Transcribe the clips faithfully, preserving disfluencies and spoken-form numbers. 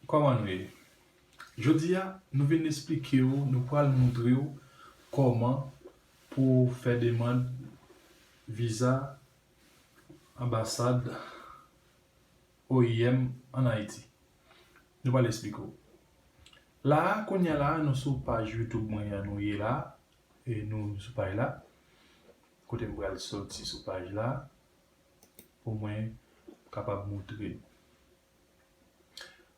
Kòman nou ye? Jodi a, nou vin esplike w, nou pral montre w kòman pou w fè demann viza anbasad O I M ann Ayiti. Nou pral esplike w. La a, kounye a la a, nou sou paj YouTube mwen an nou ye la. E nou sou paj la. Kote m pral soti sou paj la pou mwen kapab montre nou.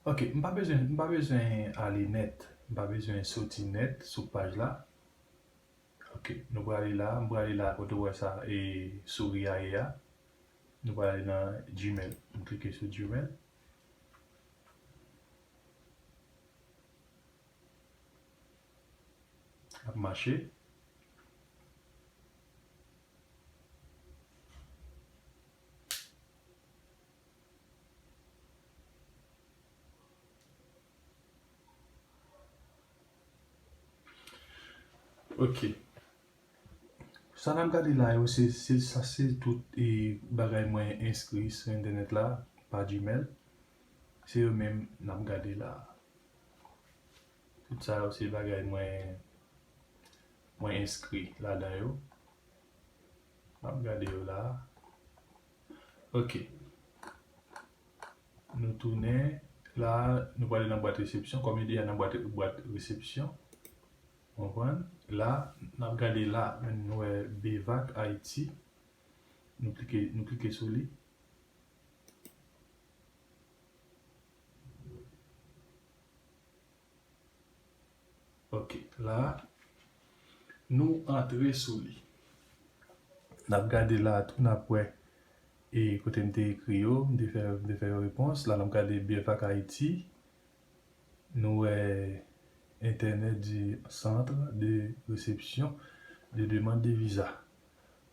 Ok, m pa bezwen, m pa bezwen ale nèt. M pa bezwen soti nèt sou paj la. Ok, nou prale la, m prale la kote w wè sa e souri a ye a. Nou prale nan Gmail. M klike sou Gmail. Ap mache. Ok. Sa n ap gade la yo, se, se, sa se tout e, bagay mwen enskri sou entènèt la pa Gmail. Se yo menm n ap gade la. Tout sa yo se bagay mwen, mwen enskri ladan yo. M ap gade yo la. Ok. Nou tounen la, nou prale nan bwat resepsyon. Kòm yo deja nan bwat, bwat resepsyon. Konprann? La, n ap gade la, men nou wè Bevak Ayiti. Nou klike, nou klike sou li. Ok, la, nou antre sou li. N ap gade la tou, n ap wè e kote m te ekri yo, m te fè, m te fè yo repons. La, n ap gade Bevak Ayiti. Nou wè Internet du Centre de Réception de Demande de Visa.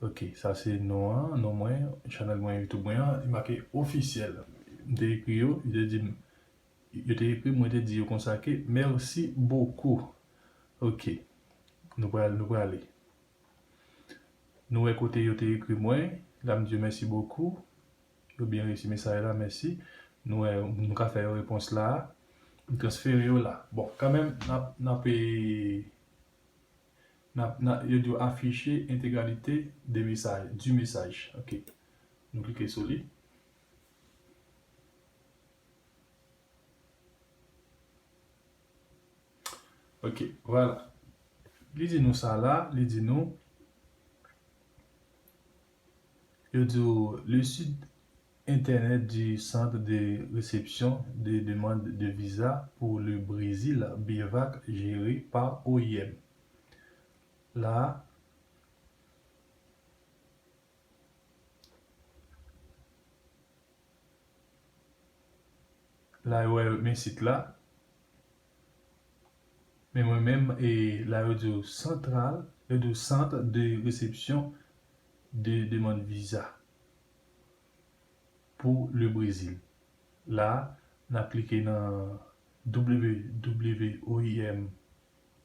Ok, sa se non an, non mwen, channel mwen YouTube mwen an, li make ofisyèl. M te ekri yo, yo te di m, yo te ekri m, mwen te di yo konsa ke, merci beaucoup. Ok, nou pral, nou prale. Nou wè kote yo te ekri mwen, la m di yo merci beaucoup. Yo byen resi mesaj la, mèsi. Nou wè, nou ka fè yo repons la. M transfere yo la. Bon, kanmenm, n ap, n ap, e, n ap, n ap, yo di w afficher intégralité de message, du message. Ok. Nou klike sou li. Ok, vwala. Li di nou sa la, li di nou, yo di w, le site internet du centre de réception de demande de visa pour le Brésil, Bevak, géré par O I M. La, la, yo wè men sit la. Men mwen menm, e la yo di w santral, yo di w centre de réception de demande visa pour le Brésil. La, n ap klike nan W W W O I M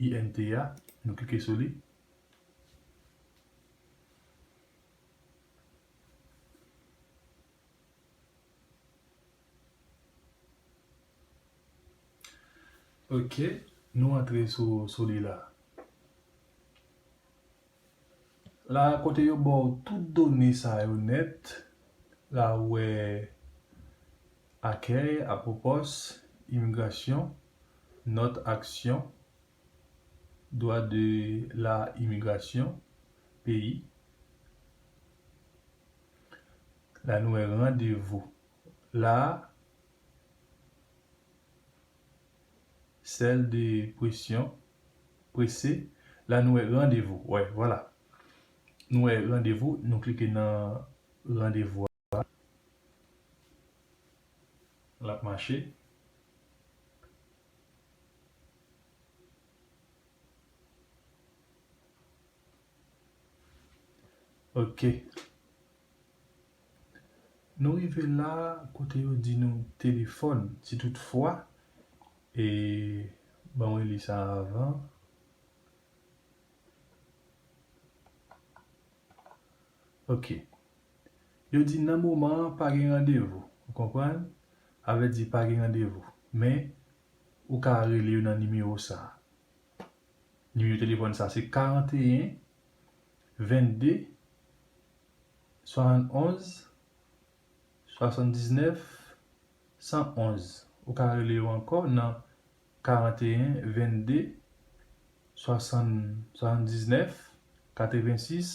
I N T a, nou klike sou li. Ok, nou antre sou, sou li la. La, kote yo ba w tout done sa yo nèt, la ou wè akèy, apwopòs, imigrasyon, nòt aksyon, dwa de la imigrasyon, peyi. La, nou wè randevou. La, sèl de presyon, prese. La, nou wè randevou. Wè, vwala. Nou wè randevou, nou klike nan randevou a. L ap mache. Ok. Nou rive la kote yo di nou telefòn. Si toutfwa, e, ban mwen li sa avan. Ok. Yo di nan moman an pa gen randevou. Ou konprann? Avèdi pa gen randevou. Men, ou ka rele yo nan nimewo sa a. Nimewo telefòn sa a se karanteyen vennde swasannonz swasanndiznèf san onz. Ou ka rele yo ankò nan karanteyen vennde swasanndiznèf katrevensis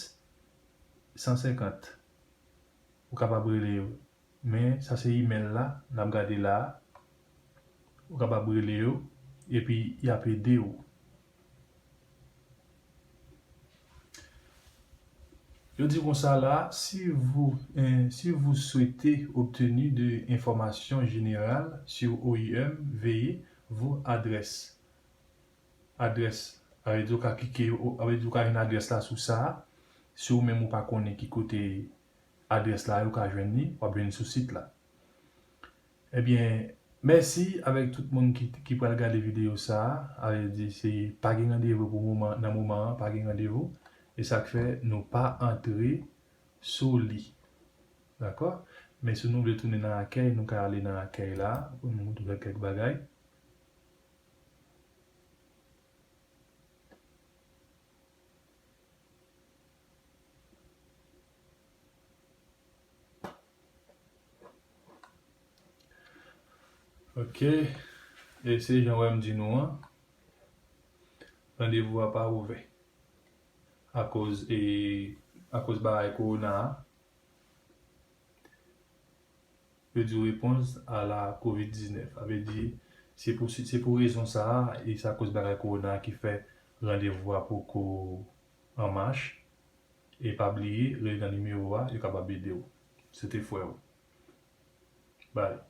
san senkant. Ou kapab rele yo. Men sa se imèl la n ap gade la a. Ou kapab rele yo epi y ap ede w. Yo di konsa la, si vous, eh, si vous souhaitez obtenir de informations générales sur O I M, veuillez vous adresse. Adrès, sa vle di ou ka klike, sa vle di ou ka jwenn adrès la sou sa a. Si ou menm ou pa konnen ki kote adrès la ye, ou ka jwenn li, w ap jwenn li sou sit la. Ebyen, mèsi avèk tout moun ki, ki pral gade videyo sa a. Sa vle di se pa gen randevou pou moman, nan moman an, pa gen randevou. E sa k fè nou pa antre sou li. Dakò? Men si nou vle tounen nan akèy, nou ka ale nan akèy la pou nou montre kèk bagay. Ok. E se jan wè m di nou an, randevou a pa ouvè. Akoz, e, akoz bagay kowona a, yo di w réponse à la covid diznèf. Sa vle di, se pou, se pou rezon sa a, e sa koz bagay kowona a ki fè randevou a poko an mach. E pa bliye, rele nan nimewo a, yo kapab ede w. Se te frè w. Bye.